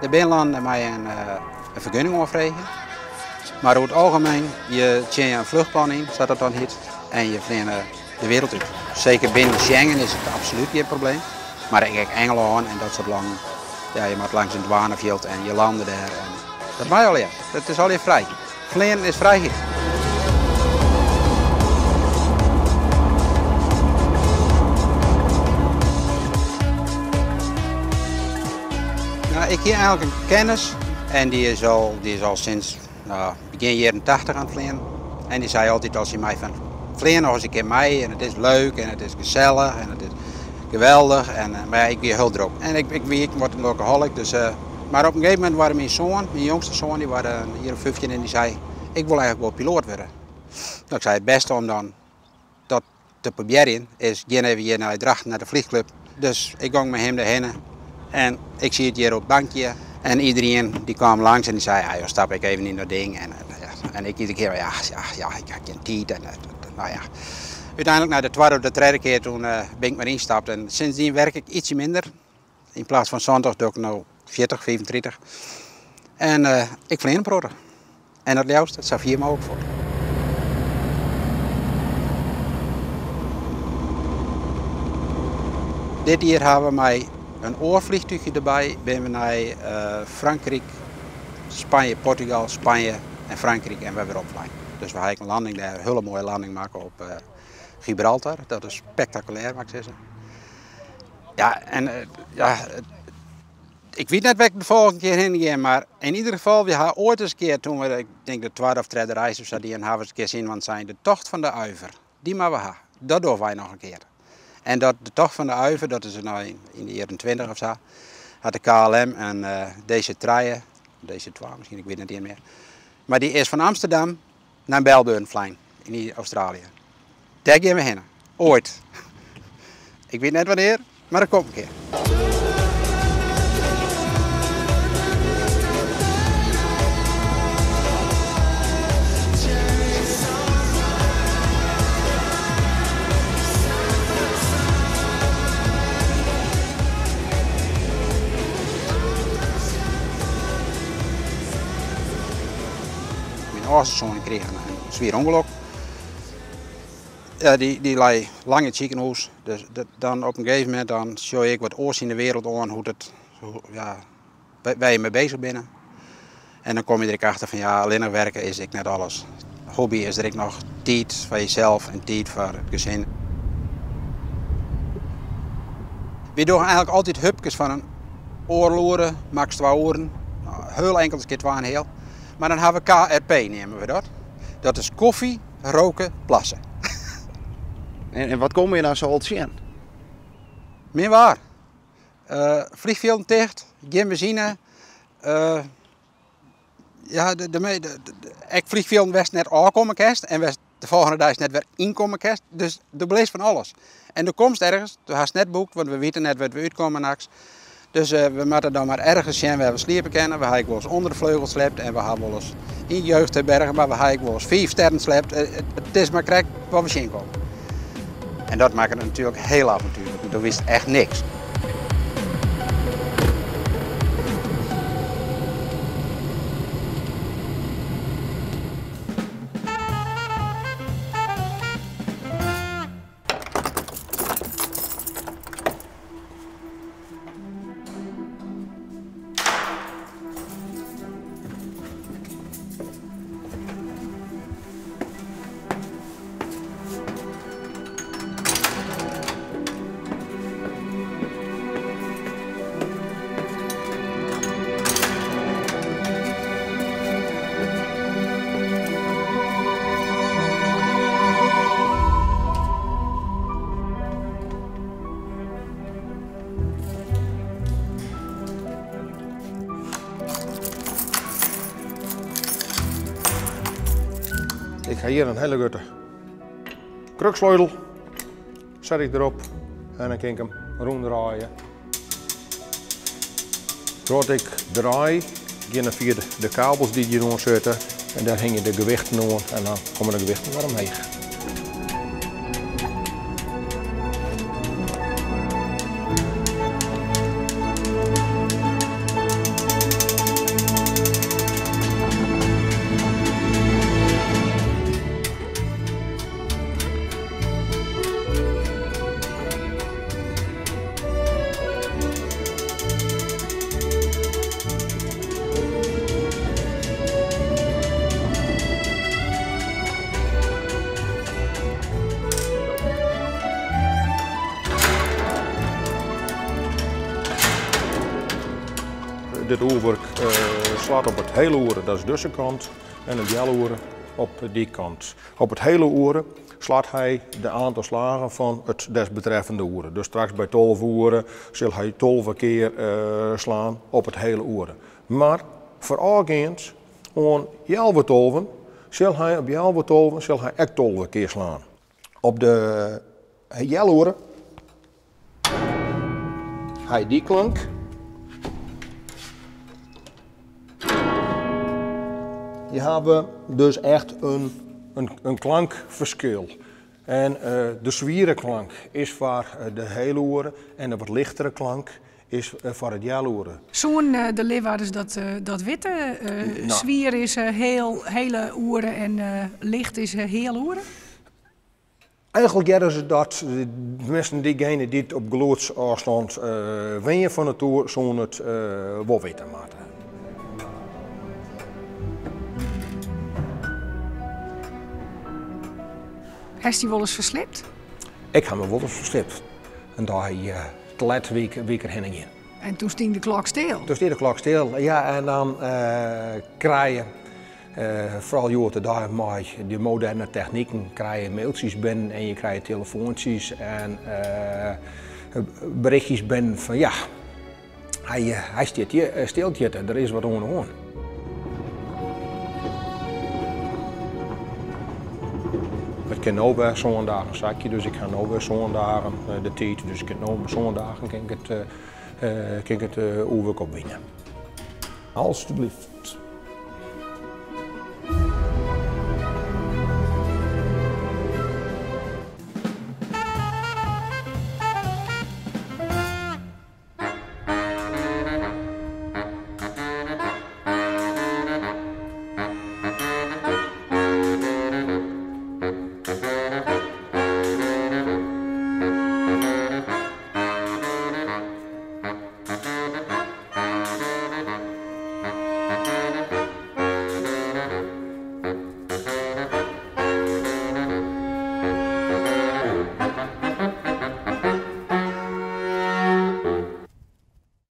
Der binne lannen mei in fergunning oanfreegje. Mar oer it algemien, je tsjinje in fluchtplan yn, sa't dat dan hjit, en je fleane de wereld út. Seker binnen Schengen is it absolút gjin probleem. Mar ek Engelân en dat soart lannen, ja, je moatte langs in dwanefjild en je lande dêr. En dat mei allegear. Dat is allegear frij. Fleanen is frijheid. Nou, ik hie eigenlik in kennis en dy is al sinds, nou, begjin jierren 80 oan it fleanen. En dy sei altyd al tsjin my fan flean noch ris in kear mei en it is leuk en it is gesellich en it is geweldich. En, mar ja, ik wie hiel drok. En ik wurd in workaholic, dus, mar op in gegeven momint waard myn soan, myn jongste soan, dy waard in jier of 15 en dy sei, ik wol eigenlik wol piloat wurde. Nou, ik sei, it bêste om dan dat te probearjen is gean even hjir nei Drachten nei de fleanklup. Dus ik gong mei him dêrhinne en ik siet hjir op it bankje en iderien dy kaam langs en dy sei, ja, joh, stap ik even yn dat ding. En, ja, en ik iedere kear, ja, ik ha gjin tiid. En, nou ja. Uteinlik, nei de twadde of de tredde kear, doe bin ik mar ynstapt. En sindsdien wurk ik ytsje minder. Yn pleats fan 70 doch ik no 40, 35. En ik flean in protte. En it leafst sa fier mooglik fuort. Dit jier hawwe we mei in oar fleantúchje derby binne we nei Frankryk, Spanje, Portugal, Spanje en Frankryk en wer werom flein. Dus we ha in landing dêr, in hiele moaie landing makke op Gibraltar. Dat is spektakulêr, moat ik sizze. Ja, en ja, ik wit net wêr't ik de folgjende kear hinne gean, mar yn ieder gefal, we ha oait ris in kear, doe't we, ik tink de twadde of tredde reis of sa dien, ha we ris in kear sein, want sein de tocht fan de Uiver, dy moatte we ha. Dat dogge wy noch in kear. En dat, de tocht fan de Uiver, dat is no yn de jierren 20 of sa, hat de KLM in DC-3, DC-2 miskien, ik wit net mear. Mar dy is fan Amsterdam nei Melbourne flein yn Australië. Dêr gean we hinne. Oait. Ik wit net wannear, mar dat komt in kear. Myn âldste soan krige in swier ûngelok. Ja, dy lei lang yn it sikehûs. Dus dan op in gegeven momint dan sjoch ik wat oars yn de wereld oan, hoe't it, hoe, ja, wêr't je mei beuzich binne. En dan komme je der ek achter fan ja, allinnich werke is ek net alles. Hobby is der ek noch tiid foar jesels en tiid foar it gesin. Wy dogge eigenlik altyd hupkes fan in oardel oere, maks 2 oeren. Nou, hiel inkeld in kear 2,5. Mar dan ha we KRP, neame we dat. Dat is koffie, roke, plasse. En wat komme je dan sa al tsjin? Min waar. Fleanfjilden ticht, gjin benzine. Ja, ek fleanfjilden wêr'tst net ôfkomme kinst en wêr'tst de folgjende dei net wer ynkomme kinst. Dus do belibbest fan alles. En do komst ergens, do hast net boekt, want we witte net wêr't we útkomme nachts. Dus we moatte dan mar ergens sjen wêr't we sliepe kinne. We ha ek wolris ûnder de fleugel sliept en we ha wolris yn jeugdherbergen, mar we ha ek wolris fiif sterren sliept. It is mar krekt wat we tsjinkomme. En dat makket it natuerlik hiel avontuerlik. Do witst echt niks. Ik ha hjir in hiele grutte kruksleutel. Set ik derop en dan kin ik him rûndraaie. Trochdat ik draai, geane fia de kabels dy't hjiroan sitte en dêr hingje de gewichten oan en dan komme de gewichten wer omheech. Dit oerwurk slacht op it hele oere, dat is dizze kant, en it healoere op dy kant. Op it hele oere slacht hy de aantal slagen fan it desbetreffende oere. Dus straks by 12 oere sil hy 12 kear slaan op it hele oere. Mar foarôfgeand oan healwei tolven sil hy op healwei tolven sil hy ek 12 kear slaan. Op de healoere hy dy klank. Je hawwe dus echt in klankferskil. En de swiere klank is foar de healoere en de wat lichtere klank is foar it healoere. Soenen de Liwwadders dat witte? Swier is heel, hele oere en licht is healoere? Eigenlik hearre se dat, tenminsten diegene dy't op gelûdsôfstân wenje fan de toer, soenen it wol witte moatte. Hast dy wolris ferslipt? Ik ha my wolris ferslipt. In dei te let wie ik der hinne gien. En toen stie de klok stil? Toen stie de klok stil, ja. En dan krije je, foaral hjoed-de-dei mei de moderne techniken, krije je mailtsjes binnen en je krije telefoantsjes en berichtjes binnen fan ja, hy stiet hjir stil te jitten, der is wat oan de hân. It kin no wer sân dagen sakje, dus ik ha no wer sân dagen de tiid. Dus ik kin no sân dagen kin ik it, kin ik it oerwurk opwine. Alstublieft.